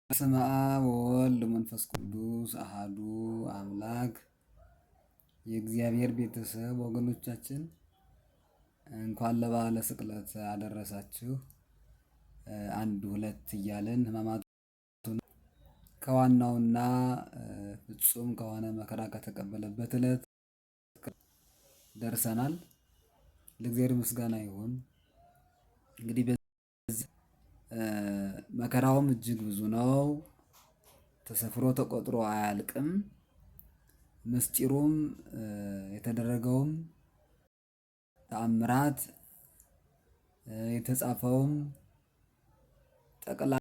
በስመ አብ ወወልድ ወመንፈስ ቅዱስ አሐዱ አምላክ። የእግዚአብሔር ቤተሰብ ወገኖቻችን እንኳን ለበዓለ ስቅለት አደረሳችሁ። አንድ ሁለት እያልን ሕማማቱን ከዋናውና ፍጹም ከሆነ መከራ ከተቀበለበት ዕለት ደርሰናል። ለእግዚአብሔር ምስጋና ይሁን። እንግዲህ መከራውም እጅግ ብዙ ነው። ተሰፍሮ ተቆጥሮ አያልቅም። ምስጢሩም የተደረገውም ተአምራት የተጻፈውም ጠቅላላ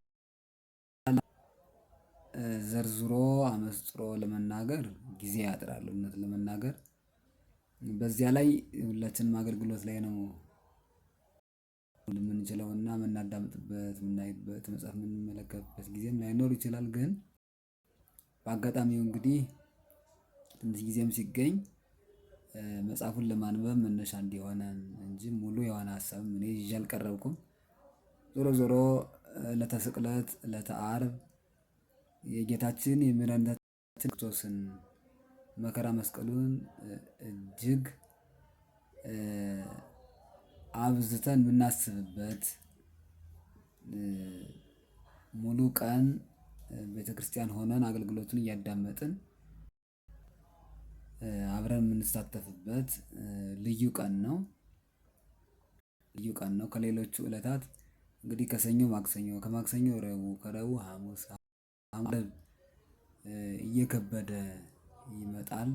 ዘርዝሮ አመስጥሮ ለመናገር ጊዜ ያጥራል። እውነት ለመናገር በዚያ ላይ ሁላችንም አገልግሎት ላይ ነው የምንችለውና የምናዳምጥበት የምናይበት መጽሐፍ የምንመለከትበት ጊዜም ላይኖር ይችላል። ግን በአጋጣሚው እንግዲህ ትንሽ ጊዜም ሲገኝ መጽሐፉን ለማንበብ መነሻ እንዲሆነን እንጂ ሙሉ የሆነ ሀሳብም እኔ ይዤ አልቀረብኩም። ዞሮ ዞሮ ዕለተ ስቅለት ዕለተ ዓርብ የጌታችን የመድኃኒታችን ክርስቶስን መከራ መስቀሉን እጅግ አብዝተን የምናስብበት ሙሉ ቀን ቤተክርስቲያን ሆነን አገልግሎቱን እያዳመጥን አብረን የምንሳተፍበት ልዩ ቀን ነው። ልዩ ቀን ነው። ከሌሎቹ እለታት እንግዲህ ከሰኞ ማክሰኞ፣ ከማክሰኞ ረቡዕ፣ ከረቡዕ ሐሙስ፣ ዓርብ እየከበደ ይመጣል።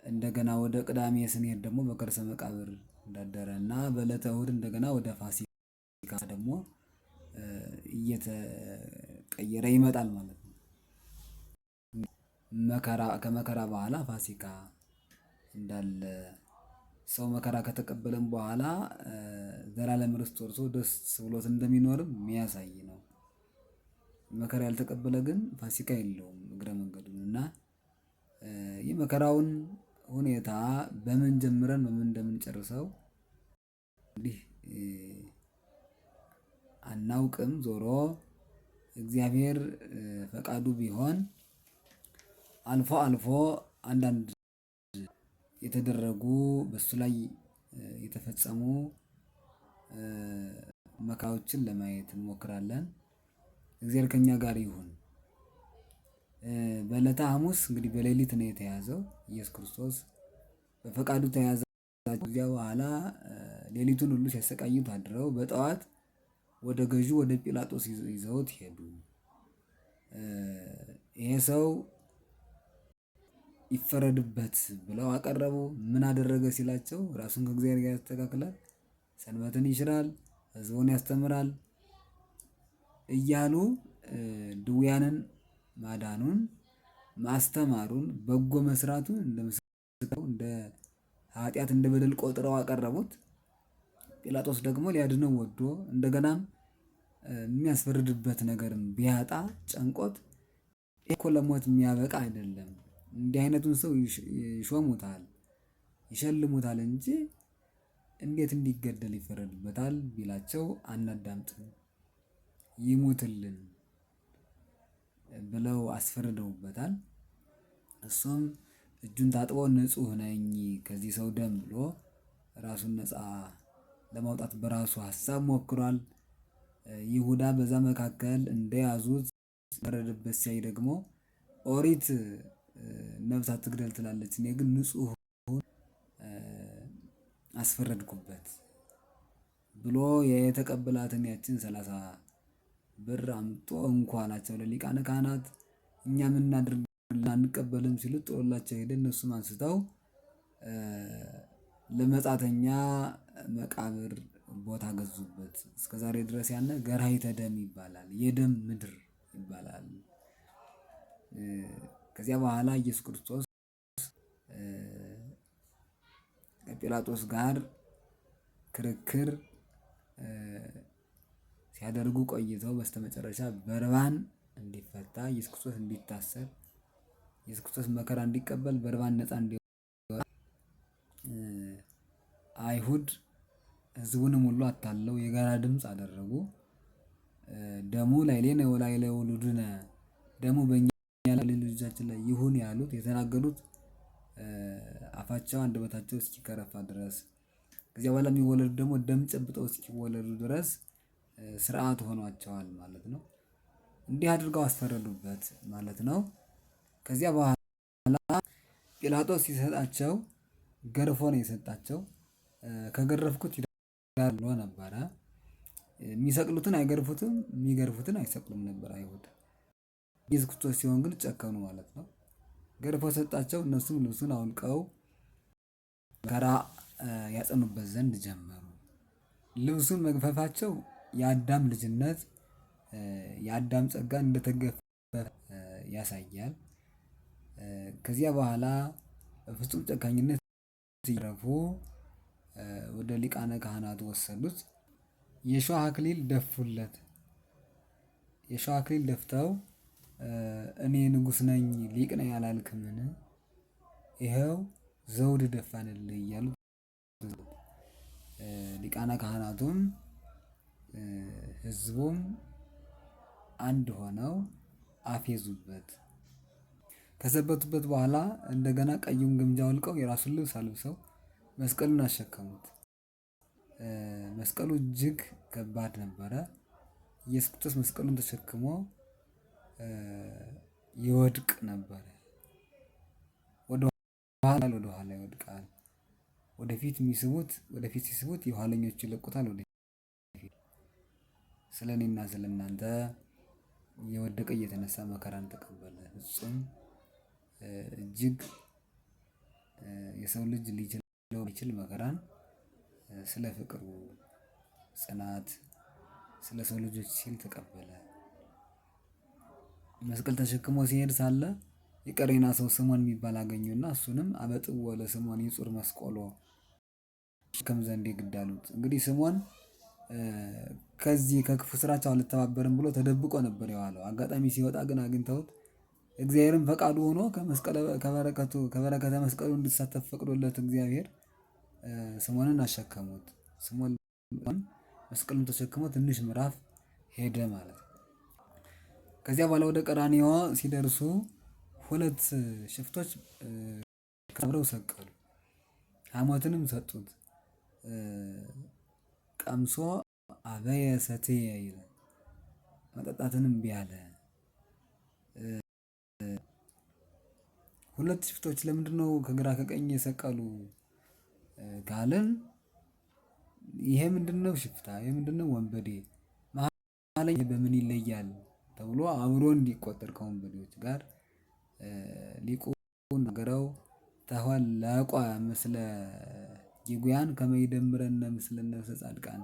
እንደገና ወደ ቅዳሜ ስንሄድ ደግሞ በከርሰ መቃብር እንዳደረ እና በዕለተ እሁድ እንደገና ወደ ፋሲካ ደግሞ እየተቀየረ ይመጣል ማለት ነው። መከራ ከመከራ በኋላ ፋሲካ እንዳለ ሰው መከራ ከተቀበለም በኋላ ዘላለም ርስት ወርሶ ደስ ብሎት እንደሚኖርም የሚያሳይ ነው። መከራ ያልተቀበለ ግን ፋሲካ የለውም እግረ መንገዱን እና የመከራውን ሁኔታ በምን ጀምረን በምን እንደምንጨርሰው እንግዲህ አናውቅም። ዞሮ እግዚአብሔር ፈቃዱ ቢሆን አልፎ አልፎ አንዳንድ የተደረጉ በሱ ላይ የተፈጸሙ መከራዎችን ለማየት እንሞክራለን። እግዚአብሔር ከእኛ ጋር ይሁን። በዕለተ ሐሙስ እንግዲህ በሌሊት ነው የተያዘው። ኢየሱስ ክርስቶስ በፈቃዱ ተያዘ። ከዚያ በኋላ ሌሊቱን ሁሉ ሲያሰቃዩት አድረው በጠዋት ወደ ገዢ ወደ ጲላጦስ ይዘውት ሄዱ። ይሄ ሰው ይፈረድበት ብለው አቀረቡ። ምን አደረገ ሲላቸው ራሱን ከእግዚአብሔር ጋር ያስተካክላል፣ ሰንበትን ይሽራል፣ ሕዝቡን ያስተምራል እያሉ ድውያንን ማዳኑን ማስተማሩን በጎ መስራቱን እንደ ኃጢአት እንደ በደል ቆጥረው አቀረቡት። ጲላጦስ ደግሞ ሊያድነው ወዶ እንደገናም የሚያስፈርድበት ነገርም ቢያጣ ጨንቆት እኮ ለሞት የሚያበቃ አይደለም፣ እንዲህ አይነቱን ሰው ይሾሙታል፣ ይሸልሙታል እንጂ እንዴት እንዲገደል ይፈረድበታል ቢላቸው አናዳምጥም፣ ይሙትልን ብለው አስፈርደውበታል። እሱም እጁን ታጥቦ ንጹህ ነኝ ከዚህ ሰው ደም ብሎ ራሱን ነፃ ለማውጣት በራሱ ሀሳብ ሞክሯል። ይሁዳ በዛ መካከል እንደያዙት ፈረደበት። ሲያይ ደግሞ ኦሪት ነፍስ አትግደል ትላለች፣ እኔ ግን ንጹህ አስፈረድኩበት ብሎ የተቀበላትን ያችን 30 ብር አምጦ እንኳ አላቸው ለሊቃነ ካህናት። እኛ ምናድርግ አንቀበልም ሲሉት ጥሎላቸው ሄደ። እነሱም አንስተው ለመጻተኛ መቃብር ቦታ ገዙበት። እስከዛሬ ድረስ ያነ ገራሂተ ደም ይባላል፣ የደም ምድር ይባላል። ከዚያ በኋላ ኢየሱስ ክርስቶስ ከጲላጦስ ጋር ክርክር ሲያደርጉ ቆይተው በስተመጨረሻ በርባን እንዲፈታ ኢየሱስ ክርስቶስ እንዲታሰር ኢየሱስ ክርስቶስ መከራ እንዲቀበል በርባን ነፃ እንዲወጣ አይሁድ ህዝቡንም ሁሉ አታለው የጋራ ድምፅ አደረጉ። ደሙ ላዕሌነ ወላዕለ ውሉድነ፣ ደሙ በእኛ ልጆቻችን ላይ ይሁን ያሉት የተናገሩት አፋቸው አንደበታቸው እስኪከረፋ ድረስ፣ ከዚያ በኋላ የሚወለዱ ደግሞ ደም ጨብጠው እስኪወለዱ ድረስ ስርዓት ሆኗቸዋል ማለት ነው። እንዲህ አድርገው አስፈረዱበት ማለት ነው። ከዚያ በኋላ ጲላጦስ ሲሰጣቸው ገርፎ ነው የሰጣቸው። ከገረፍኩት ይዳል ብሎ ነበረ። የሚሰቅሉትን አይገርፉትም፣ የሚገርፉትን አይሰቅሉም ነበር አይሁድ። ኢየሱስ ክርስቶስ ሲሆን ግን ጨከኑ ማለት ነው። ገርፎ ሰጣቸው። እነሱም ልብሱን አውልቀው መከራ ያጸኑበት ዘንድ ጀመሩ። ልብሱን መግፈፋቸው የአዳም ልጅነት የአዳም ጸጋ እንደተገፈፈ ያሳያል። ከዚያ በኋላ በፍጹም ጨካኝነት ሲረፉ ወደ ሊቃነ ካህናቱ ወሰዱት። የሾህ አክሊል ደፉለት። የሾህ አክሊል ደፍተው እኔ ንጉስ ነኝ ሊቅ ነኝ አላልክምን? ይኸው ዘውድ ደፋንልህ እያሉ ሊቃነ ካህናቱም ህዝቡም አንድ ሆነው አፌዙበት። ከዘበቱበት በኋላ እንደገና ቀዩን ግምጃ አውልቀው የራሱን ልብስ አልብሰው መስቀሉን አሸከሙት። መስቀሉ እጅግ ከባድ ነበረ። ኢየሱስ ክርስቶስ መስቀሉን ተሸክሞ ይወድቅ ነበረ። ወደ ኋላ ይወድቃል። ወደፊት የሚስቡት ወደፊት ሲስቡት የኋለኞቹ ይለቁታል። ወደፊት ስለ እኔና ስለ እናንተ እየወደቀ እየተነሳ መከራን ተቀበለ። ፍጹም እጅግ የሰው ልጅ ሊችለው ይችል መከራን ስለ ፍቅሩ ጽናት ስለ ሰው ልጆች ሲል ተቀበለ። መስቀል ተሸክሞ ሲሄድ ሳለ የቀሬና ሰው ስሞን የሚባል አገኙና እሱንም አበጥዎ ለስሞን ይጹር መስቆሎ ከም ዘንድ የግድ አሉት። እንግዲህ ስሞን ከዚህ ከክፉ ስራቸው አልተባበርም ብሎ ተደብቆ ነበር የዋለው። አጋጣሚ ሲወጣ ግን አግኝተውት እግዚአብሔርም ፈቃዱ ሆኖ ከበረከተ መስቀሉ እንዲሳተፍ ፈቅዶለት እግዚአብሔር ስምዖንን አሸከሙት። ስምዖን መስቀሉን ተሸክሞ ትንሽ ምዕራፍ ሄደ ማለት ነው። ከዚያ በኋላ ወደ ቀራንዮ ሲደርሱ ሁለት ሽፍቶች አብረው ሰቀሉ። ሐሞትንም ሰጡት። ቀምሶ አበየ ሰትየ ይላል። መጠጣትንም እምቢ አለ። ሁለት ሽፍቶች ለምንድነው ከግራ ከቀኝ የሰቀሉ ካልን፣ ይሄ ምንድነው ሽፍታ፣ ይሄ ምንድነው ወንበዴ፣ መሀል በምን ይለያል ተብሎ አብሮ እንዲቆጠር ከወንበዴዎች ጋር ሊቁ ነገረው። ተኋላቋ ምስለ ጊጉያን ከመይደምረነ ምስለ ነፍሰ ጻድቃን፣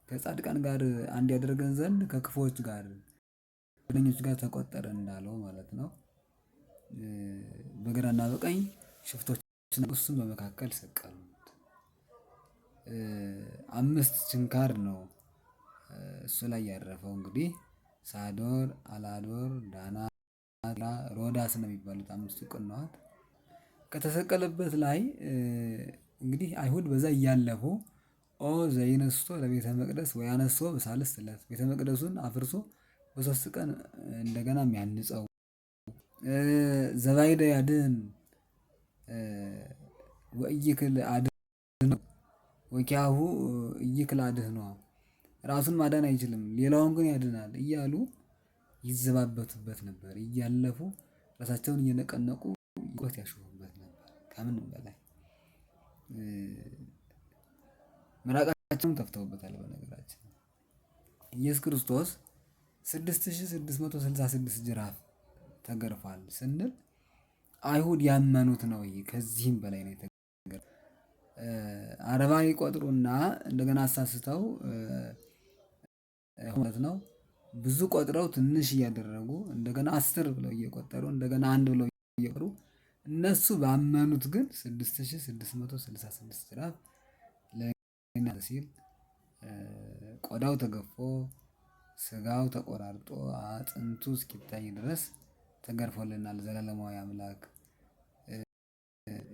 ከጻድቃን ጋር አንድ ያደርገን ዘንድ ከክፉዎች ጋር ኞች ጋር ተቆጠረ እንዳለው ማለት ነው። በግራና በቀኝ ሽፍቶች እሱን በመካከል ሰቀሉት። አምስት ችንካር ነው እሱ ላይ ያረፈው። እንግዲህ ሳዶር፣ አላዶር፣ ዳና፣ ሮዳስ ነው የሚባሉት አምስቱ ቅንዋት። ከተሰቀለበት ላይ እንግዲህ አይሁድ በዛ እያለፉ ኦ ዘይነስቶ ለቤተ መቅደስ ወያነሶ በሳልስት ዕለት፣ ቤተ መቅደሱን አፍርሶ በሶስት ቀን እንደገና የሚያንጸው፣ ዘባይደ ያድን ወኢይክል አድኅኖ ወኪያሁ ኢይክል አድኅኖ፣ ራሱን ማዳን አይችልም ሌላውን ግን ያድናል እያሉ ይዘባበቱበት ነበር። እያለፉ ራሳቸውን እየነቀነቁ ቆት ያሾፉበት ነበር። ከምንም በላይ ምራቃቸውን ተፍተውበታል። በነገራችን ኢየሱስ ክርስቶስ 6666 ጅራፍ ተገርፏል ስንል አይሁድ ያመኑት ነው። ይሄ ከዚህም በላይ ነው የተገረፈው። አረባ ይቆጥሩና እንደገና አሳስተው ማለት ነው። ብዙ ቆጥረው ትንሽ እያደረጉ እንደገና 10 ብለው እየቆጠሩ እንደገና አንድ ብለው እየቆጠሩ እነሱ ባመኑት ግን 6666 ጅራፍ ሲል ቆዳው ተገፎ ስጋው ተቆራርጦ አጥንቱ እስኪታይ ድረስ ተገርፎልናል። ዘላለማዊ አምላክ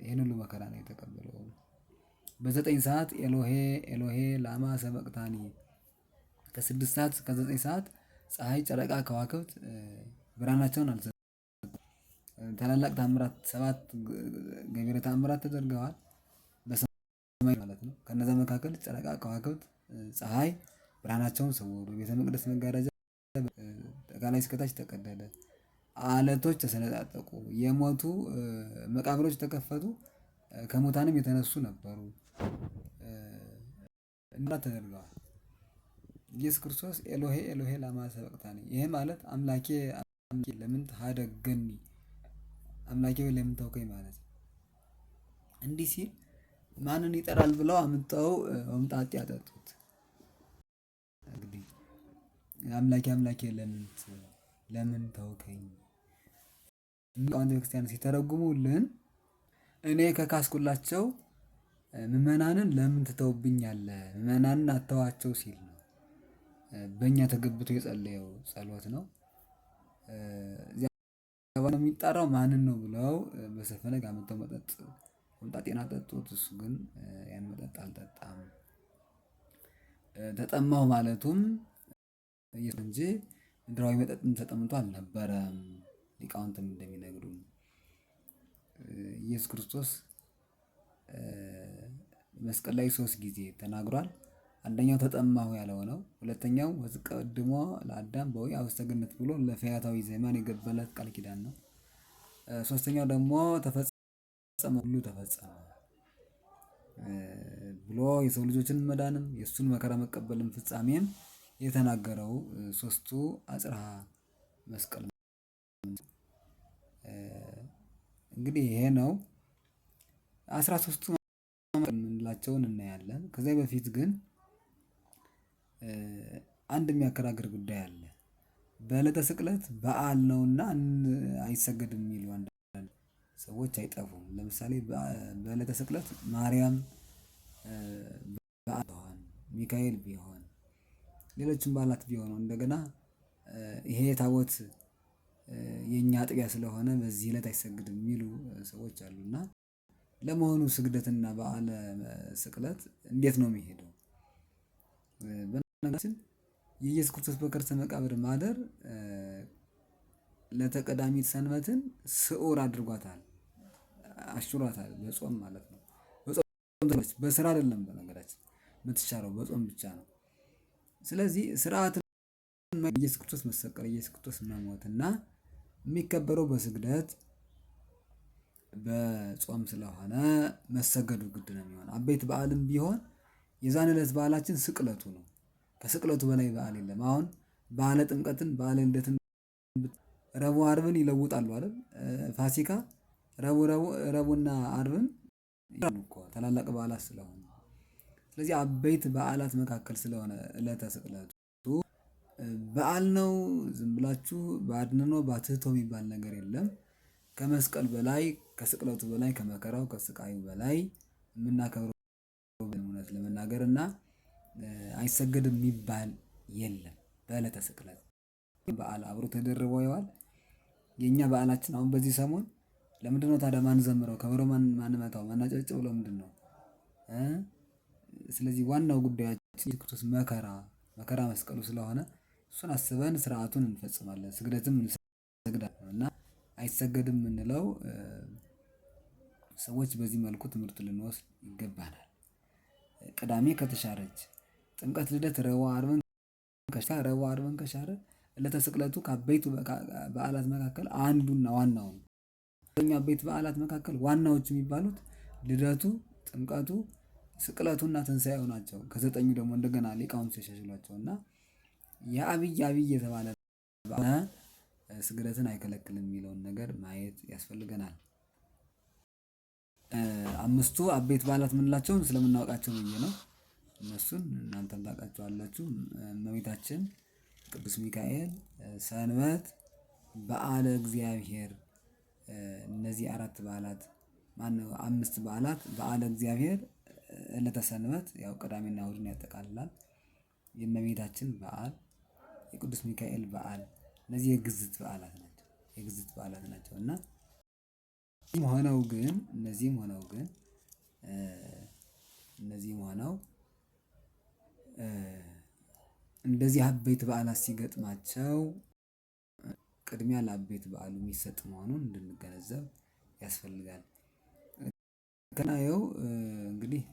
ይህን ሁሉ መከራ ነው የተቀበለው። በ9 ሰዓት ኤሎሄ ኤሎሄ ላማ ሰበቅታኒ፣ ከ6 ሰዓት እስከ 9 ሰዓት ፀሐይ፣ ጨረቃ፣ ከዋክብት ብርሃናቸውን አልሰጡም። ታላላቅ ታምራት ሰባት ገቢረ ተአምራት ተደርገዋል በሰማይ ማለት ነው። ከነዛ መካከል ጨረቃ፣ ከዋክብት፣ ፀሐይ ብርሃናቸውን ሰወሩ። የቤተ መቅደስ መጋረጃ ከላይ እስከታች ተቀደደ። አለቶች ተሰነጣጠቁ። የሞቱ መቃብሮች ተከፈቱ። ከሙታንም የተነሱ ነበሩ እና ተደርገዋል። ኢየሱስ ክርስቶስ ኤሎሄ ኤሎሄ ላማ ሰበቅታኒ፣ ይሄ ማለት አምላኬ አምላኬ ለምን ሀደገኒ፣ አምላኬ ወይ ለምን ተውከኝ ማለት ነው። እንዲህ ሲል ማንን ይጠራል ብለው አምጠው ሆምጣጤ ያጠጡት። እንግዲህ አምላኬ አምላኬ ለምን ተውከኝ ሊቃውንተ ቤተክርስቲያን ሲተረጉሙልን እኔ ከካስኩላቸው ምዕመናንን ለምን ትተውብኛለህ? ምዕመናንን አተዋቸው ሲል ነው። በእኛ ተገብቶ የጸለየው ጸሎት ነው። እዚያ የሚጠራው ማንን ነው ብለው በሰፈነግ አምጥተው መጠጥ ሆምጣጤን አጠጡት። እሱ ግን ያን መጠጥ አልጠጣም። ተጠማሁ ማለቱም እንጂ ምድራዊ መጠጥም ተጠምቶ አልነበረም። ሊቃውንትም እንደሚነግሩን ኢየሱስ ክርስቶስ መስቀል ላይ ሶስት ጊዜ ተናግሯል። አንደኛው ተጠማሁ ያለው ነው። ሁለተኛው ወዝቀድሞ ለአዳም በውያ ውስተ ገነት ብሎ ለፈያታዊ ዘማን የገባለት ቃል ኪዳን ነው። ሶስተኛው ደግሞ ተፈጸመ ሁሉ ተፈጸመ ብሎ የሰው ልጆችን መዳንም የእሱን መከራ መቀበልም ፍጻሜም የተናገረው ሶስቱ አጽርሃ መስቀል እንግዲህ ይሄ ነው። 13ቱ የምንላቸውን እናያለን። ከዚያ በፊት ግን አንድ የሚያከራክር ጉዳይ አለ። በዕለተ ስቅለት በዓል ነውና አይሰገድም የሚሉ አንዳንድ ሰዎች አይጠፉም። ለምሳሌ በዕለተ ስቅለት ማርያም በዓል ቢሆን ሚካኤል ቢሆን ሌሎችም በዓላት ቢሆኑ እንደገና ይሄ ታቦት የእኛ አጥቢያ ስለሆነ በዚህ ዕለት አይሰግድም የሚሉ ሰዎች አሉ። እና ለመሆኑ ስግደትና በዓለ ስቅለት እንዴት ነው የሚሄደው? በነገራችን የኢየሱስ ክርስቶስ በከርሰ መቃብር ማደር ለተቀዳሚት ሰንበትን ስዑር አድርጓታል፣ አሽሯታል። በጾም ማለት ነው። በጾም በስራ አይደለም። በነገራችን የምትሻረው በጾም ብቻ ነው። ስለዚህ ስርዓት ኢየሱስ ክርስቶስ መሰቀል፣ ኢየሱስ ክርስቶስ መሞት እና የሚከበረው በስግደት በጾም ስለሆነ መሰገዱ ግድ ነው የሚሆነው። አበይት በዓልም ቢሆን የዛን ዕለት በዓላችን ስቅለቱ ነው። ከስቅለቱ በላይ በዓል የለም። አሁን በዓለ ጥምቀትን በዓለ ልደትን ረቡዕ ዓርብን ይለውጣሉ አይደል? ፋሲካ ረቡዕና ዓርብን ታላላቅ በዓላት ስለሆነ ስለዚህ አበይት በዓላት መካከል ስለሆነ ዕለተ ስቅለቱ በዓል ነው። ዝም ብላችሁ በአድንኖ ባትህቶ የሚባል ነገር የለም። ከመስቀል በላይ ከስቅለቱ በላይ ከመከራው ከስቃዩ በላይ የምናከብረው እውነት ለመናገር እና አይሰገድም የሚባል የለም። በዕለተ ስቅለት በዓል አብሮ ተደርቦ ይዋል። የእኛ በዓላችን አሁን በዚህ ሰሞን ለምንድን ነው ታዲያ ማንዘምረው? ከበሮ ማንመታው? ማናጨብጭበው ለምንድን ነው? ስለዚህ ዋናው ጉዳያችን የክርስቶስ መከራ መከራ መስቀሉ ስለሆነ እሱን አስበን ስርዓቱን እንፈጽማለን። ስግደትም እንሰግዳለን እና አይሰገድም የምንለው ሰዎች በዚህ መልኩ ትምህርት ልንወስድ ይገባናል። ቅዳሜ ከተሻረች ጥምቀት፣ ልደት ረቡዕ ዓርብን ረቡዕ ዓርብን ከሻረ ዕለተ ስቅለቱ ከአበይቱ በዓላት መካከል አንዱና ዋናው ነው። አበይት በዓላት መካከል ዋናዎቹ የሚባሉት ልደቱ፣ ጥምቀቱ፣ ስቅለቱና ትንሣኤው ናቸው። ከዘጠኙ ደግሞ እንደገና ሊቃውንት ሲያሻሽሏቸው እና የአብይ አብይ የተባለ ስግደትን አይከለክልም የሚለውን ነገር ማየት ያስፈልገናል። አምስቱ አበይት በዓላት የምንላቸውን ስለምናውቃቸው ብዬ ነው። እነሱን እናንተም ታውቃቸዋላችሁ። እመቤታችን፣ ቅዱስ ሚካኤል፣ ሰንበት፣ በዓለ እግዚአብሔር። እነዚህ አራት በዓላት ማነው? አምስት በዓላት በዓለ እግዚአብሔር፣ ዕለተ ሰንበት ያው ቅዳሜና እሁድን ያጠቃልላል። የእመቤታችን በዓል፣ የቅዱስ ሚካኤል በዓል፣ እነዚህ የግዝት በዓላት ናቸው። የግዝት በዓላት ናቸው እና ሆነው ግን እነዚህም ሆነው ግን እነዚህም ሆነው እንደዚህ አበይት በዓላት ሲገጥማቸው ቅድሚያ ለአበይት በዓሉ የሚሰጥ መሆኑን እንድንገነዘብ ያስፈልጋል። ከናየው እንግዲህ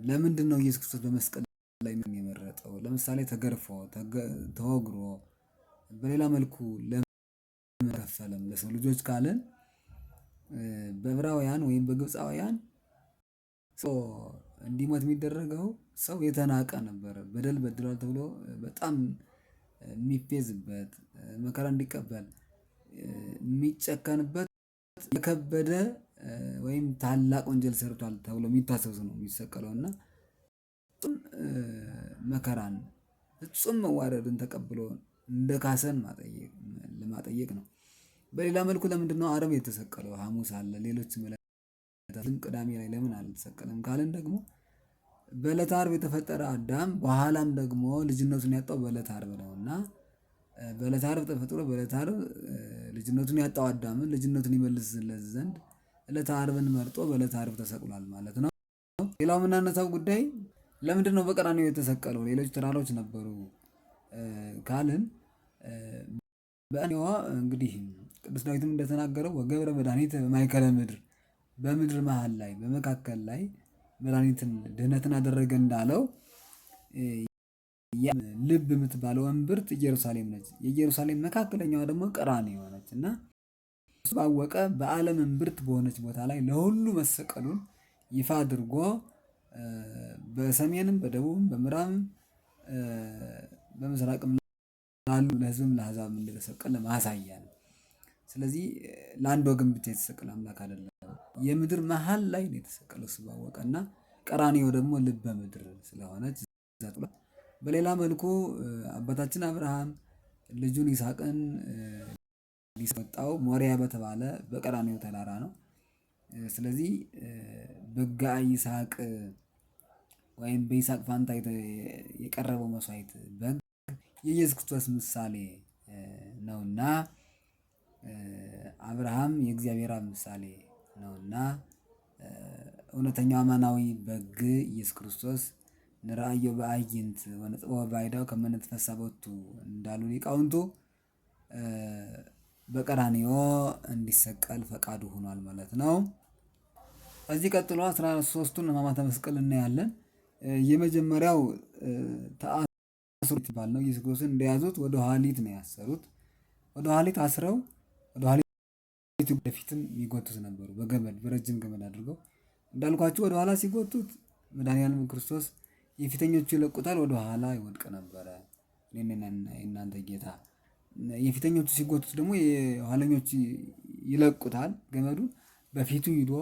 ለምንድነው ኢየሱስ ክርስቶስ በመስቀል ላይ የመረጠው? ለምሳሌ ተገርፎ ተወግሮ በሌላ መልኩ ለምን ከፈለም ለሰው ልጆች ካልን በዕብራውያን ወይም በግብፃውያን እንዲሞት የሚደረገው ሰው የተናቀ ነበረ። በደል በድሏል ተብሎ በጣም የሚፌዝበት መከራ እንዲቀበል የሚጨከንበት የከበደ ወይም ታላቅ ወንጀል ሰርቷል ተብሎ የሚታሰብ ሰው ነው የሚሰቀለው እና ፍጹም መከራን ፍጹም መዋረድን ተቀብሎ እንደ ካሰን ለማጠየቅ ነው። በሌላ መልኩ ለምንድነው ዓርብ የተሰቀለው? ሐሙስ አለ ሌሎች ዕለታትም ቅዳሜ ላይ ለምን አልተሰቀለም ካልን ደግሞ በዕለተ ዓርብ የተፈጠረ አዳም በኋላም ደግሞ ልጅነቱን ያጣው በዕለተ ዓርብ ነው እና በዕለተ ዓርብ ተፈጥሮ በዕለተ ዓርብ ልጅነቱን ያጣው አዳምን ልጅነቱን ይመልስለት ዘንድ ዕለተ ዓርብን መርጦ በዕለተ ዓርብ ተሰቅሏል ማለት ነው። ሌላው የምናነሳው ጉዳይ ለምንድን ነው በቀራንዮ የተሰቀለው? ሌሎች ተራሮች ነበሩ ካልን በቀራንዮ እንግዲህ ቅዱስ ዳዊትም እንደተናገረው ወገብረ መድኃኒት ማእከለ ምድር፣ በምድር መሃል ላይ በመካከል ላይ መድኃኒትን ድህነትን አደረገ እንዳለው ልብ የምትባለው እምብርት ኢየሩሳሌም ነች። የኢየሩሳሌም መካከለኛዋ ደግሞ ቀራንዮ ነች እና እሱ ባወቀ በዓለም እምብርት በሆነች ቦታ ላይ ለሁሉ መሰቀሉን ይፋ አድርጎ በሰሜንም በደቡብም በምዕራብም በምስራቅም ላሉ ለሕዝብም ለአሕዛብም እንደተሰቀለ ማሳያ ነው። ስለዚህ ለአንድ ወገን ብቻ የተሰቀለ አምላክ አይደለም። የምድር መሀል ላይ ነው የተሰቀለው እሱ ባወቀ እና ቀራንዮ ደግሞ ልበ ምድር ስለሆነች። በሌላ መልኩ አባታችን አብርሃም ልጁን ይስሐቅን ሊሰጣው ሞሪያ በተባለ በቀራንዮ ተራራ ነው። ስለዚህ በጋ ይስሐቅ ወይም በይስሐቅ ፋንታ የቀረበው መስዋዕት በግ የኢየሱስ ክርስቶስ ምሳሌ ነውና አብርሃም የእግዚአብሔር አብ ምሳሌ ነውና እውነተኛው አማናዊ በግ ኢየሱስ ክርስቶስ ንርአዮ በአይንት ወነጽቦ ባይዳው ከመ ቦቱ እንዳሉ ሊቃውንቱ በቀራንዮ እንዲሰቀል ፈቃዱ ሆኗል ማለት ነው። እዚህ ቀጥሎ 13ቱን ሕማማተ መስቀል እናያለን። የመጀመሪያው ተአስሮ ይባል ነው። ኢየሱስ ክርስቶስን እንደያዙት ወደ ኋሊት ነው ያሰሩት። ወደ ኋሊት አስረው ወደ ኋሊት ወደፊትም የሚጎቱት ነበሩ፣ በገመድ በረጅም ገመድ አድርገው እንዳልኳቸው ወደ ኋላ ሲጎቱት መድኃኒዓለም ክርስቶስ የፊተኞቹ ይለቁታል፣ ወደ ኋላ ይወድቅ ነበረ። የእናንተ ጌታ የፊተኞቹ ሲጎቱት ደግሞ የኋለኞቹ ይለቁታል ገመዱን፣ በፊቱ ሂዶ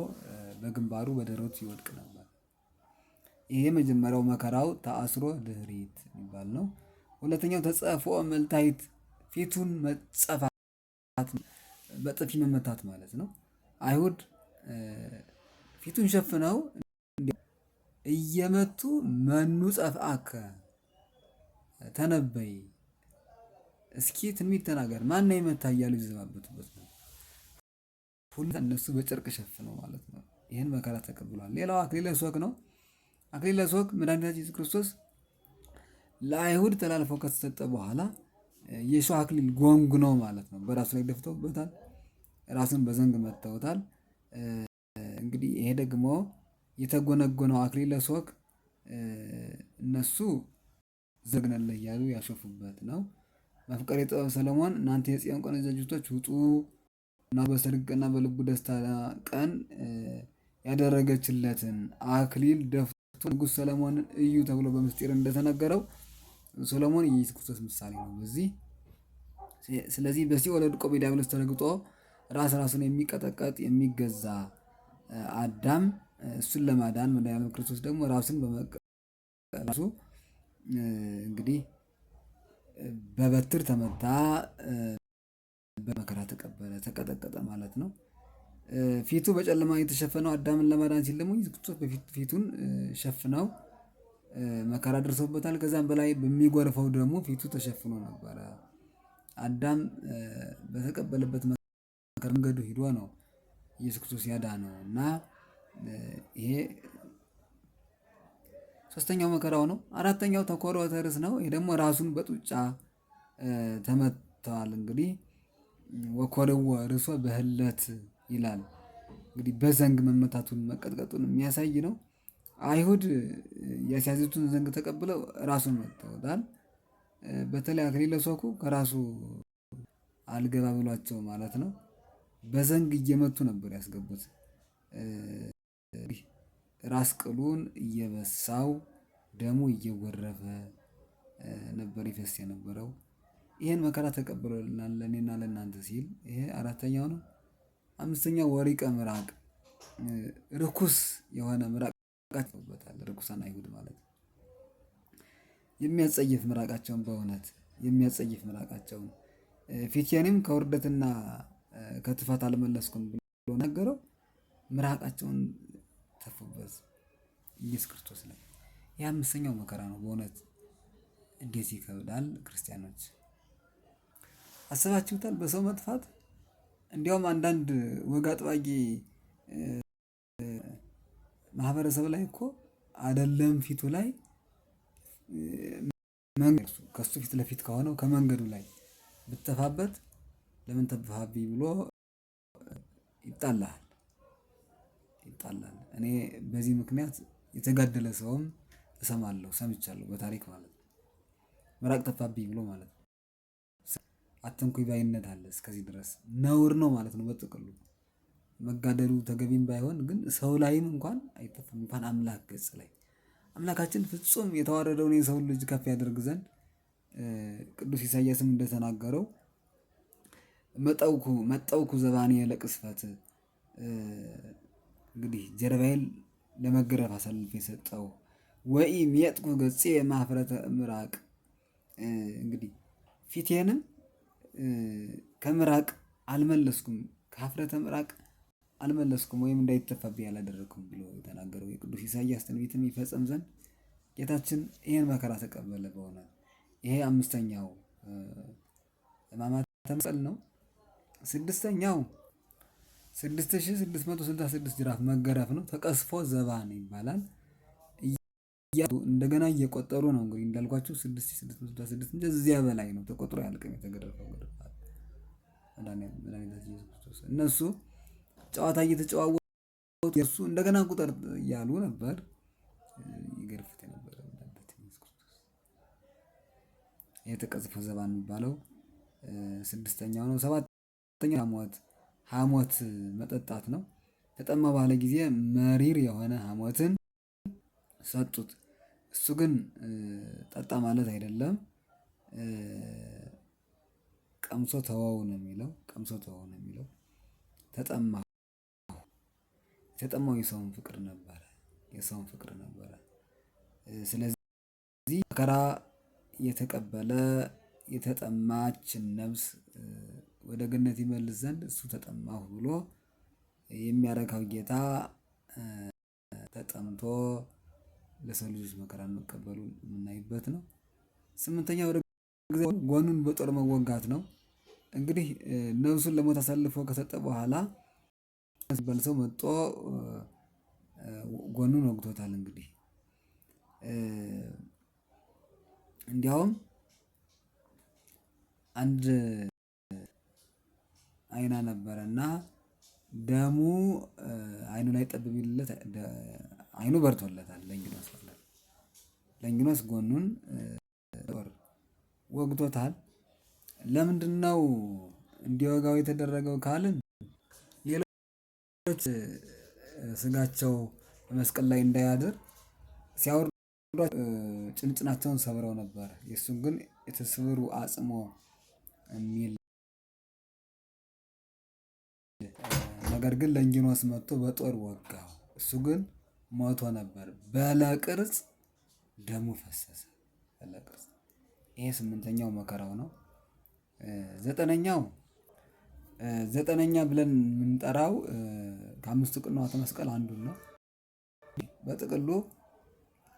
በግንባሩ በደረቱ ይወድቅ ነበር። ይሄ የመጀመሪያው መከራው ተአስሮ ድኅሪት የሚባል ነው። ሁለተኛው ተጸፍዖ መልታሕት ፊቱን መጸፋት በጥፊ መመታት ማለት ነው። አይሁድ ፊቱን ሸፍነው እየመቱ መኑ ጸፍአከ ተነበይ፣ እስኪ ትንቢት ተናገር፣ ማነው የመታ እያሉ ይዘባበቱበት ነው። ሁሉ እነሱ በጨርቅ ሸፍነው ማለት ነው። ይህን መከራ ተቀብሏል። ሌላው አክሊለ ሦክ ነው። አክሊለ ሦክ መድኃኒታችን ኢየሱስ ክርስቶስ ለአይሁድ ተላልፎ ከተሰጠ በኋላ የሾህ አክሊል ጎንጉኖ ማለት ነው በራሱ ላይ ደፍተውበታል። ራሱን በዘንግ መተውታል። እንግዲህ ይሄ ደግሞ የተጎነጎነው አክሊለ ሦክ እነሱ ዘግነለህ እያሉ ያሾፉበት ነው። መፍቀሬ ጥበብ ሰለሞን እናንተ የጽዮን ቆነጃጅቶች ውጡ እና በሰርግ ቀንና በልቡ ደስታ ቀን ያደረገችለትን አክሊል ደፍቶ ንጉሥ ሰለሞንን እዩ ተብሎ በምስጢር እንደተነገረው ሰሎሞን የኢየሱስ ክርስቶስ ምሳሌ ነው። በዚህ ስለዚህ በሲኦል ወድቆ በዲያብሎስ ተረግጦ ራስ ራሱን የሚቀጠቀጥ የሚገዛ አዳም እሱን ለማዳን መድኃኒዓለም ክርስቶስ ደግሞ ራሱን በመቀሱ እንግዲህ በበትር ተመታ፣ በመከራ ተቀበለ፣ ተቀጠቀጠ ማለት ነው። ፊቱ በጨለማ የተሸፈነው አዳምን ለማዳን ሲል ደግሞ ኢየሱስ ክርስቶስ ፊቱን ሸፍነው መከራ ደርሶበታል። ከዛም በላይ በሚጎርፈው ደግሞ ፊቱ ተሸፍኖ ነበረ። አዳም በተቀበለበት መንገዱ ሂዶ ነው ኢየሱስ ክርስቶስ ያዳነው እና ይሄ ሶስተኛው መከራው ነው። አራተኛው ተኮርዖተ ርእስ ነው። ይህ ደግሞ ራሱን በጡጫ ተመተዋል። እንግዲህ ወኮርዎ ርእሶ በህለት ይላል። እንግዲህ በዘንግ መመታቱን መቀጥቀጡን የሚያሳይ ነው። አይሁድ ያስያዙትን ዘንግ ተቀብለው ራሱን መጥተውታል። በተለይ አክሊለ ሦኩ ከራሱ አልገባ ብሏቸው ማለት ነው። በዘንግ እየመቱ ነበር ያስገቡት። ራስ ቅሉን እየበሳው ደሙ እየጎረፈ ነበር ይፈስ የነበረው። ይህን መከራ ተቀብሎልናል ለእኔና ለእናንተ ሲል ይሄ አራተኛው ነው። አምስተኛው ወሪቀ ምራቅ፣ ርኩስ የሆነ ምራቅ በታል ርኩሳን አይሁድ ማለት ነው። የሚያጸይፍ ምራቃቸውን በእውነት የሚያጸይፍ ምራቃቸውን ፊቴንም ከውርደትና ከትፋት አልመለስኩም ብሎ ነገረው። ምራቃቸውን ተፉበት ኢየሱስ ክርስቶስ ላይ። ይህ አምስተኛው መከራ ነው። በእውነት እንዴት ይከብዳል! ክርስቲያኖች አስባችሁታል? በሰው መጥፋት። እንዲያውም አንዳንድ ወግ አጥባቂ ማህበረሰብ ላይ እኮ አይደለም ፊቱ ላይ ከሱ ፊት ለፊት ከሆነው ከመንገዱ ላይ ብትተፋበት ለምን ተፋብኝ ብሎ ይጣላል ይጣላል። እኔ በዚህ ምክንያት የተጋደለ ሰውም እሰማለሁ ሰምቻለሁ በታሪክ ማለት ነው። ምራቅ ተፋብኝ ብሎ ማለት ነው። አትንኩኝ ባይነት አለ እስከዚህ ድረስ ነውር ነው ማለት ነው። በጥቅሉ መጋደሉ ተገቢም ባይሆን ግን ሰው ላይም እንኳን አይጠፋም እንኳን አምላክ ገጽ ላይ አምላካችን ፍጹም የተዋረደውን የሰው ልጅ ከፍ ያደርግ ዘንድ ቅዱስ ኢሳያስም እንደተናገረው መጠውኩ መጠውኩ ዘባኔ ለቅስፈት እንግዲህ ጀርባዬን ለመገረፍ አሳልፌ የሰጠው ወይ ሚየጥኩ ገጼ ማፍረተ ምራቅ እንግዲህ ፊቴንም ከምራቅ አልመለስኩም ከሀፍረተ ምራቅ አልመለስኩም ወይም እንዳይተፋብኝ አላደረግኩም ብሎ የተናገረው የቅዱስ ኢሳያስ ትንቢትም ይፈጸም ዘንድ ጌታችን ይህን መከራ ተቀበለ። በሆነ ይሄ አምስተኛው ሕማማተ መስቀል ነው። ስድስተኛው 6666 ጅራፍ መገረፍ ነው። ተቀስፎ ዘባን ይባላል። እንደገና እየቆጠሩ ነው እንግዲህ እንዳልኳቸው 6666 እንደዚያ በላይ ነው ተቆጥሮ ያልቅም የተገረፈው ግርፋት መድኃኒታችን ኢየሱስ ክርስቶስ እነሱ ጨዋታ እየተጨዋወቱ እሱ እንደገና ቁጥር እያሉ ነበር ይገርፉት የነበረ መድኃኒታችን ኢየሱስ ክርስቶስ። የተቀጽፎ ዘባን የሚባለው ስድስተኛው ነው። ሰባተኛው ሐሞት ሐሞት መጠጣት ነው። ተጠማ ባለ ጊዜ መሪር የሆነ ሐሞትን ሰጡት። እሱ ግን ጠጣ ማለት አይደለም። ቀምሶ ተወው ነው የሚለው። ቀምሶ ተወው ነው የሚለው። ተጠማ የተጠማው የሰውን ፍቅር ነበረ። የሰውን ፍቅር ነበረ። ስለዚህ መከራ የተቀበለ የተጠማችን ነፍስ ወደ ገነት ይመልስ ዘንድ እሱ ተጠማሁ ብሎ የሚያረካው ጌታ ተጠምቶ ለሰው ልጆች መከራን መቀበሉን የምናይበት ነው። ስምንተኛው ጎኑን በጦር መወጋት ነው። እንግዲህ ነፍሱን ለሞት አሳልፎ ከሰጠ በኋላ በልሰው መጥቶ ጎኑን ወግቶታል። እንግዲህ እንዲያውም አንድ አይና ነበረ እና ደሙ አይኑ ላይ ጠብ ቢልለት አይኑ በርቶለታል። ለንጊኖስ ማለት ለንጊኖስ ጎኑን ወግቶታል። ለምንድን ነው እንዲወጋው የተደረገው ካልን ሌሎች ስጋቸው በመስቀል ላይ እንዳያድር ሲያወርዱ ጭንጭናቸውን ሰብረው ነበር። የእሱን ግን የተስብሩ አጽሞ የሚል ነገር ግን ለንጊኖስ መጥቶ በጦር ወጋው። እሱ ግን ሞቶ ነበር። በለቅርጽ ደሙ ፈሰሰ። በለቅርጽ ይሄ ስምንተኛው መከራው ነው። ዘጠነኛው ዘጠነኛ ብለን የምንጠራው ከአምስቱ ቅንዋተ መስቀል አንዱን ነው። በጥቅሉ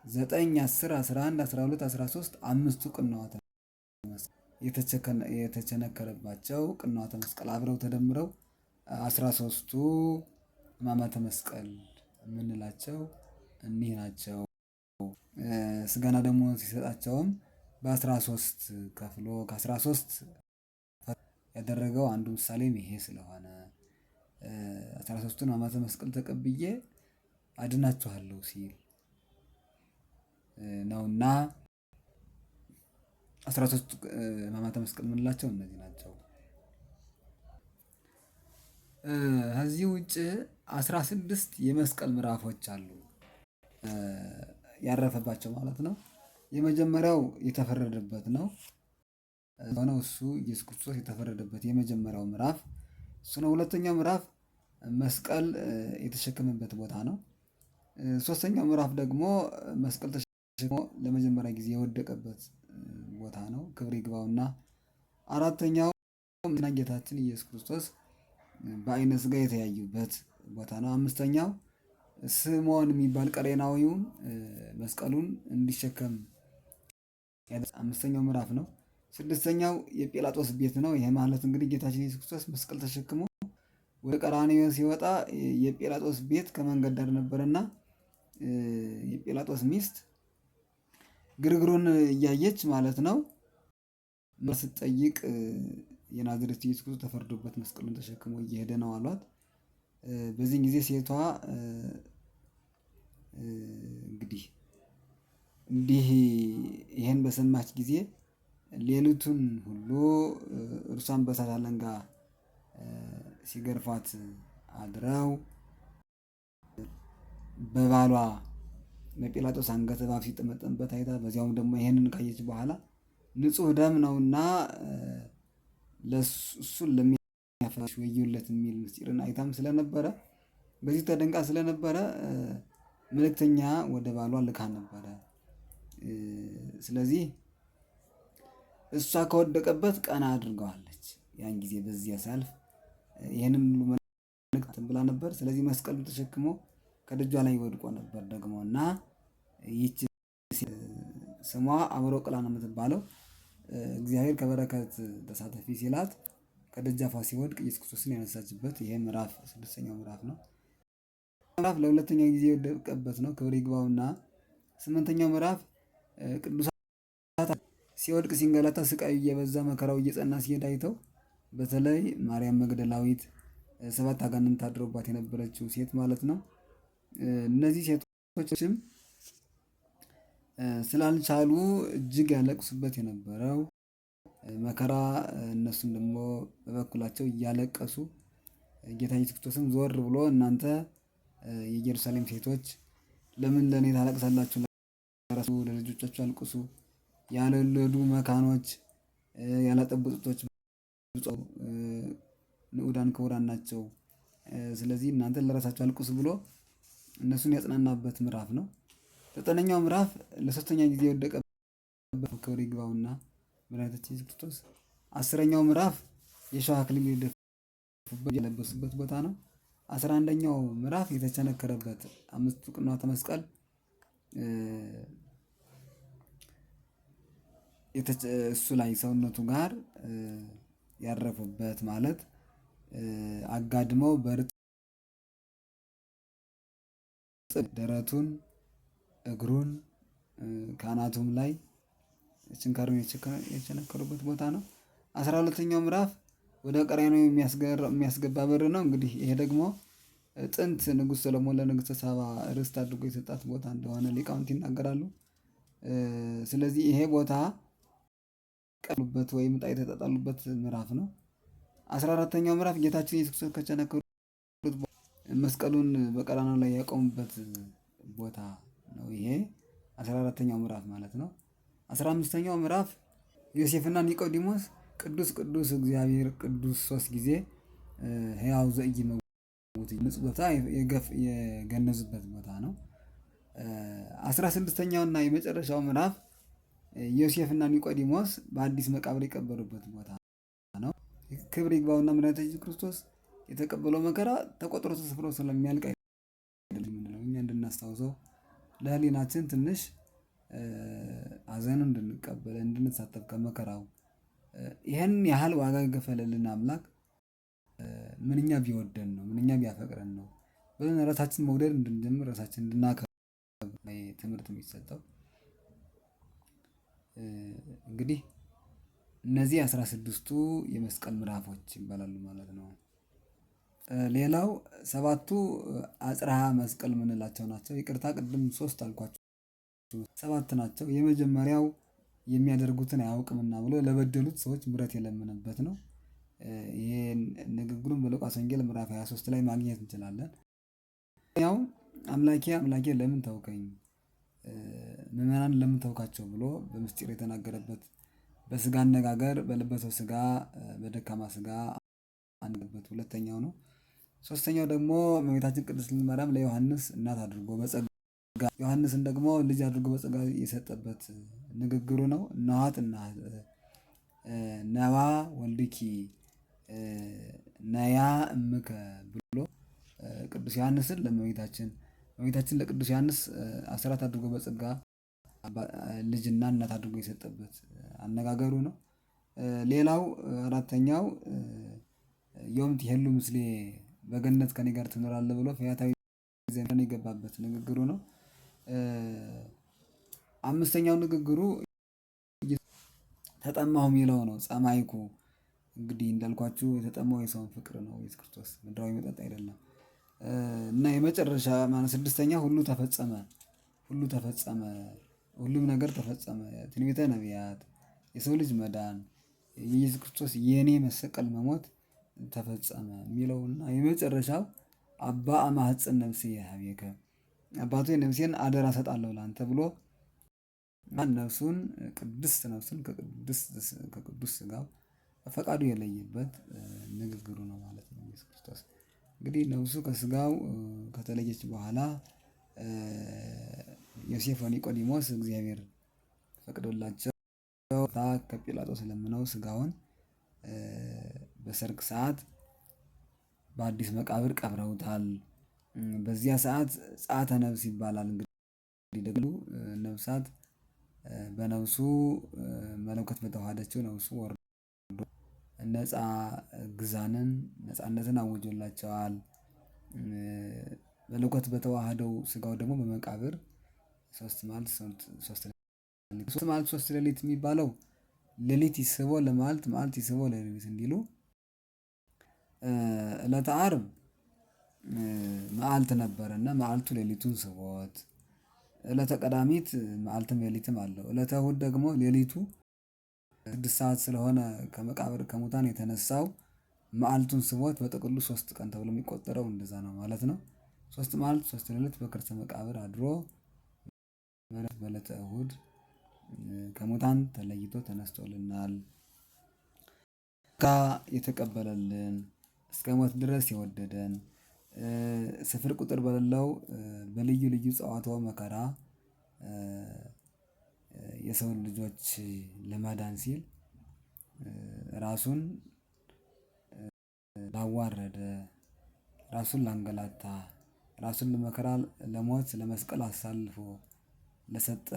9፣ 10፣ 11፣ 12፣ 13 አምስቱ ቅንዋተ መስቀል የተቸነከረባቸው ቅንዋተ መስቀል አብረው ተደምረው 13ቱ ሕማማተ መስቀል የምንላቸው እኒህ ናቸው። ስጋና ደግሞ ሲሰጣቸውም በ13 ከፍሎ ከ13 ያደረገው አንዱ ምሳሌም ይሄ ስለሆነ 13ቱን ሕማማተ መስቀል ተቀብዬ አድናችኋለሁ ሲል ነውና 13ቱ ሕማማተ መስቀል የምንላቸው እነዚህ ናቸው። ከዚህ ውጭ 16 የመስቀል ምዕራፎች አሉ ያረፈባቸው ማለት ነው። የመጀመሪያው የተፈረደበት ነው። ሆነው እሱ ኢየሱስ ክርስቶስ የተፈረደበት የመጀመሪያው ምዕራፍ እሱ ነው። ሁለተኛው ምዕራፍ መስቀል የተሸከመበት ቦታ ነው። ሶስተኛው ምዕራፍ ደግሞ መስቀል ተሸክሞ ለመጀመሪያ ጊዜ የወደቀበት ቦታ ነው። ክብር ይግባውና አራተኛው ጌታችን ኢየሱስ ክርስቶስ በአይነ ስጋ የተያዩበት ቦታ ነው። አምስተኛው ስምዖን የሚባል ቀሬናዊውን መስቀሉን እንዲሸከም አምስተኛው ምዕራፍ ነው። ስድስተኛው የጲላጦስ ቤት ነው። ይሄ ማለት እንግዲህ ጌታችን ኢየሱስ ክርስቶስ መስቀል ተሸክሞ ወደ ቀራንዮ ሲወጣ የጲላጦስ ቤት ከመንገድ ዳር ነበረና የጲላጦስ ሚስት ግርግሩን እያየች ማለት ነው ስትጠይቅ የናዝሬቱ ኢየሱስ ክርስቶስ ተፈርዶበት መስቀሉን ተሸክሞ እየሄደ ነው አሏት። በዚህን ጊዜ ሴቷ እንግዲህ እንዲህ ይሄን በሰማች ጊዜ ሌሊቱን ሁሉ እርሷን በእሳት አለንጋ ሲገርፏት አድረው በባሏ በጲላጦስ አንገተ እባብ ሲጠመጠምበት አይታ በዚያውም ደግሞ ይሄንን ካየች በኋላ ንጹሕ ደም ነውና እሱን ለሚያፈሽ ወዮለት የሚል ምስጢርን አይታም ስለነበረ በዚህ ተደንቃ ስለነበረ መልእክተኛ ወደ ባሏ ልካ ነበረ። ስለዚህ እሷ ከወደቀበት ቀና አድርገዋለች። ያን ጊዜ በዚያ ሲያልፍ ይህንን ሁሉ መልእክት ብላ ነበር። ስለዚህ መስቀሉን ተሸክሞ ከደጇ ላይ ወድቆ ነበር ደግሞ እና ይህች ስሟ አብሮ ቅላ ነው የምትባለው። እግዚአብሔር ከበረከት ተሳተፊ ሲላት ከደጃፏ ሲወድቅ ኢየሱስ ክርስቶስን ያነሳችበት ይሄ ምዕራፍ ስድስተኛው ምዕራፍ ነው። ምዕራፍ ለሁለተኛ ጊዜ የወደቀበት ነው። ክብር ይግባውና ስምንተኛው ምዕራፍ ቅዱሳት ሲወድቅ ሲንገላታ ስቃዩ እየበዛ መከራው እየጸና ሲሄድ አይተው በተለይ ማርያም መግደላዊት ሰባት አጋንንት አድሮባት የነበረችው ሴት ማለት ነው። እነዚህ ሴቶችም ስላልቻሉ እጅግ ያለቅሱበት የነበረው መከራ እነሱም ደግሞ በበኩላቸው እያለቀሱ ጌታ ኢየሱስ ክርስቶስም ዞር ብሎ እናንተ የኢየሩሳሌም ሴቶች ለምን ለእኔ ታለቅሳላችሁ? ለልጆቻችሁ አልቅሱ። ያልወለዱ መካኖች ያላጠቡ ጡቶች ንዑዳን ክቡራን ናቸው። ስለዚህ እናንተ ለራሳችሁ አልቅሱ ብሎ እነሱን ያጽናናበት ምዕራፍ ነው። ዘጠነኛው ምዕራፍ ለሶስተኛ ጊዜ የወደቀበት ክብር ይግባውና መድኃኒታችን ኢየሱስ ክርስቶስ። አስረኛው ምዕራፍ የሸዋ አክሊል የደፉበት የለበሱበት ቦታ ነው። 11ኛው ምዕራፍ የተቸነከረበት አምስቱ ቅንዋተ መስቀል እሱ ላይ ሰውነቱ ጋር ያረፉበት ማለት አጋድመው በርጥ ደረቱን እግሩን ካናቱም ላይ ችንካሩን የቸነከሩበት ቦታ ነው። 12ኛው ምዕራፍ ወደ ቀራንዮ የሚያስገባ በር ነው። እንግዲህ ይሄ ደግሞ ጥንት ንጉሥ ሰሎሞን ለንግሥተ ሳባ ርስት አድርጎ የሰጣት ቦታ እንደሆነ ሊቃውንት ይናገራሉ። ስለዚህ ይሄ ቦታ ቀሉበት ወይም ዕጣ የተጣጣሉበት ምዕራፍ ነው። 14ኛው ምዕራፍ ጌታችን ኢየሱስ ክርስቶስ ከቸነከሩት መስቀሉን በቀራንዮ ላይ ያቆሙበት ቦታ ነው። ይሄ 14ኛው ምዕራፍ ማለት ነው። 15ኛው ምዕራፍ ዮሴፍና ኒቆዲሞስ ቅዱስ ቅዱስ እግዚአብሔር ቅዱስ ሶስት ጊዜ ሕያው ዘኢይመውት ንጹሕ ቦታ የገነዙበት ቦታ ነው። 16ኛውና የመጨረሻው ምዕራፍ ዮሴፍና ኒቆዲሞስ በአዲስ መቃብር የቀበሩበት ቦታ ነው። ክብር ይግባውና መድኃኒታችን ክርስቶስ የተቀበለው መከራ ተቆጥሮ ተሰፍሮ ስለሚያልቅ አይደለም የምንለው እኛ እንድናስታውሰው ለህሊናችን ትንሽ ሐዘኑን እንድንቀበል እንድንሳተፍ ከመከራው ይህን ያህል ዋጋ የከፈለልን አምላክ ምንኛ ቢወደን ነው ምንኛ ቢያፈቅረን ነው ብለን ራሳችን መውደድ እንድንጀምር ራሳችን እንድናከብር ትምህርት የሚሰጠው። እንግዲህ እነዚህ 16ቱ የመስቀል ምዕራፎች ይባላሉ ማለት ነው። ሌላው ሰባቱ አጽርሃ መስቀል የምንላቸው ናቸው። ይቅርታ ቅድም ሶስት አልኳቸው፣ ሰባት ናቸው። የመጀመሪያው የሚያደርጉትን አያውቅምና ብሎ ለበደሉት ሰዎች ምሕረት የለመነበት ነው። ይሄን ንግግሩን በሉቃስ ወንጌል ምዕራፍ 23 ላይ ማግኘት እንችላለን። ያው አምላኬ አምላኬ ለምን ተውከኝ፣ ምዕመናን ለምን ተውካቸው ብሎ በምስጢር የተናገረበት በስጋ አነጋገር በለበሰው ስጋ በደካማ ስጋ አንበት ሁለተኛው ነው። ሶስተኛው ደግሞ እመቤታችን ቅድስት ድንግል ማርያም ለዮሐንስ እናት አድርጎ በጸጋ ዮሐንስን ደግሞ ልጅ አድርጎ በጸጋ የሰጠበት ንግግሩ ነው። እነኋት ነዋ ወልድኪ ነያ እምከ ብሎ ቅዱስ ዮሐንስን ለእመቤታችን እመቤታችን ለቅዱስ ዮሐንስ አስራት አድርጎ በጸጋ ልጅና እናት አድርጎ የሰጠበት አነጋገሩ ነው። ሌላው አራተኛው ዮም ትሄሉ ምስሌ በገነት ከኔ ጋር ትኖራለህ ብሎ ፈያታዊ ዘመን የገባበት ንግግሩ ነው። አምስተኛው ንግግሩ ተጠማሁ የሚለው ነው። ጸማይኩ እንግዲህ እንዳልኳችሁ የተጠማው የሰውን ፍቅር ነው። ኢየሱስ ክርስቶስ ምድራዊ መጠጥ አይደለም። እና የመጨረሻ ማለት ስድስተኛ ሁሉ ተፈጸመ፣ ሁሉ ተፈጸመ፣ ሁሉም ነገር ተፈጸመ። ትንቢተ ነቢያት፣ የሰው ልጅ መዳን፣ የኢየሱስ ክርስቶስ የእኔ መሰቀል መሞት ተፈጸመ የሚለውና የመጨረሻው አባ አማህፅን ነፍሴ ሀቤከ አባቱ ነፍሴን አደራ ሰጣለሁ ለአንተ ብሎ ነፍሱን ቅድስት ነፍሱን ከቅዱስ ስጋው ፈቃዱ የለየበት ንግግሩ ነው ማለት ነው። ኢየሱስ ክርስቶስ እንግዲህ ነፍሱ ከስጋው ከተለየች በኋላ ዮሴፍ ወኒቆዲሞስ እግዚአብሔር ፈቅዶላቸው ከጲላጦስ ለምነው ስጋውን በሰርክ ሰዓት በአዲስ መቃብር ቀብረውታል። በዚያ ሰዓት ጸአተ ነፍስ ይባላል። እንግዲህ ደግሞ ነፍሳት በነፍሱ መለኮት በተዋሃደችው ነፍሱ ወርዶ ነፃ ግዛንን ነፃነትን አውጆላቸዋል። መለኮት በተዋህደው ስጋው ደግሞ በመቃብር ሶስት መዓልት ሶስት መዓልት ሶስት ሌሊት የሚባለው ሌሊት ይስቦ ለመዓልት መዓልት ይስቦ ለሌሊት እንዲሉ ዕለተ ዓርብ መዓልት ነበረ እና መዓልቱ ሌሊቱን ስቦት፣ ዕለተ ቀዳሚት መዓልትም ሌሊትም አለው። ዕለተ እሁድ ደግሞ ሌሊቱ 6 ሰዓት ስለሆነ ከመቃብር ከሙታን የተነሳው መዓልቱን ስቦት በጥቅሉ 3 ቀን ተብሎ የሚቆጠረው እንደዛ ነው ማለት ነው። 3 መዓልት 3 ሌሊት በከርሰ መቃብር አድሮ በዕለተ እሁድ ከሙታን ተለይቶ ተነስቶልናል። የተቀበለልን እስከ ሞት ድረስ የወደደን ስፍር ቁጥር በሌለው በልዩ ልዩ ጸዋትወ መከራ የሰውን ልጆች ለማዳን ሲል ራሱን ላዋረደ፣ ራሱን ላንገላታ፣ ራሱን ለመከራ ለሞት ለመስቀል አሳልፎ ለሰጠ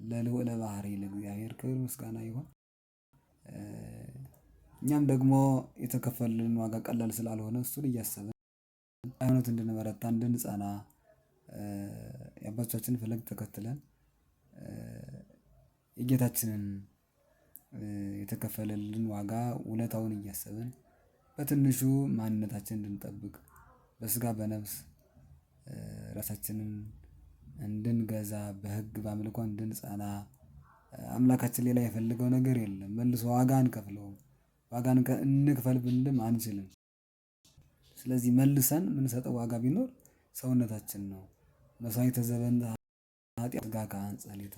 ለልዑለ ባህሪ ለእግዚአብሔር ክብር ምስጋና ይሁን። እኛም ደግሞ የተከፈልን ዋጋ ቀላል ስላልሆነ እሱን እያሰብን ሃይማኖት እንድንበረታ እንድንጸና የአባቶቻችንን ፈለግ ተከትለን የጌታችንን የተከፈለልን ዋጋ ውለታውን እያሰብን በትንሹ ማንነታችንን እንድንጠብቅ በስጋ በነፍስ ራሳችንን እንድንገዛ በህግ በአምልኮ እንድንጸና አምላካችን ሌላ የፈለገው ነገር የለም። መልሶ ዋጋ አንከፍለውም። ዋጋ እንክፈል ብንልም አንችልም። ስለዚህ መልሰን የምንሰጠው ዋጋ ቢኖር ሰውነታችን ነው። መስዋዕተ ዘበን ኃጢአት ጋር ከአንጸሊተ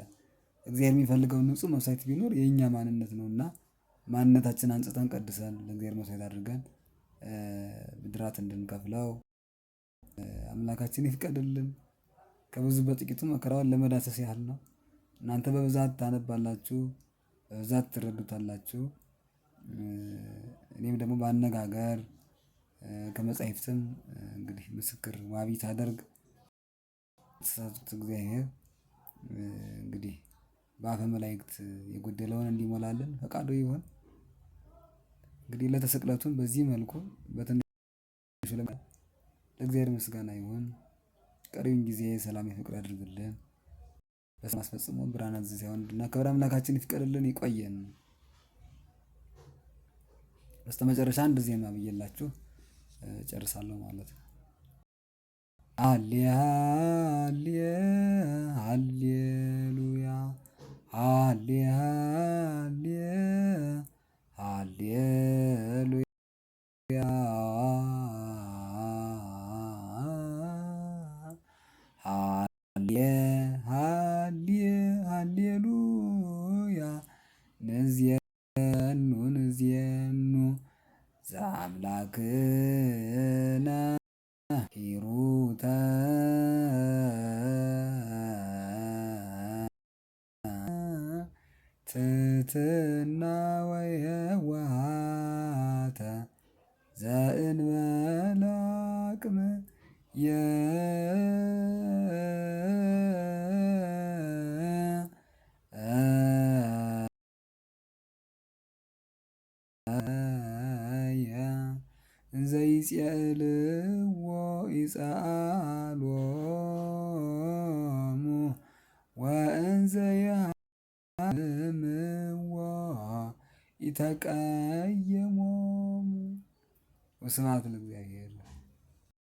እግዚአብሔር የሚፈልገው ንጹህ መስዋዕት ቢኖር የእኛ ማንነት ነው እና ማንነታችን አንጽተን ቀድሰን ለእግዚአብሔር መስዋዕት አድርገን ብድራት እንድንከፍለው አምላካችን ይፍቀድልን። ከብዙ በጥቂቱ መከራውን ለመዳሰስ ያህል ነው። እናንተ በብዛት ታነባላችሁ፣ በብዛት ትረዱታላችሁ። እኔም ደግሞ በአነጋገር ከመጻሕፍትም እንግዲህ ምስክር ዋቢ ታደርግ ተሳትኩት እግዚአብሔር እንግዲህ በአፈ መላእክት የጎደለውን እንዲሞላልን ፈቃዱ ይሁን። እንግዲህ ለተሰቅለቱን በዚህ መልኩ በትንሹ ለእግዚአብሔር ምስጋና ይሁን። ቀሪውን ጊዜ ሰላም የፍቅር ያድርግልን። በስም አስፈጽሞ ብርሃነ ትንሣኤውን እንድናከብር አምላካችን ይፍቀድልን። ይቆየን። በስተመጨረሻ አንድ ዜማ ብዬላችሁ ጨርሳለሁ ማለት ነው። ሃሌ ሃሌ ሃሌሉያ ሃሌ ሃሌ ሃሌሉያ ሃሌ ሃሌ ሃሌሉያ ንዜኑ ንዜኑ ዘአምላክነ ሂሩተ ትትና ወየዋሃተ ዘእንበለ አቅም እንዘይጼልዎ ይጸአሎሙ ወእንዘ ይሃምምዎ ኢተቀየሞሙ። ወስብሐት ለእግዚአብሔር።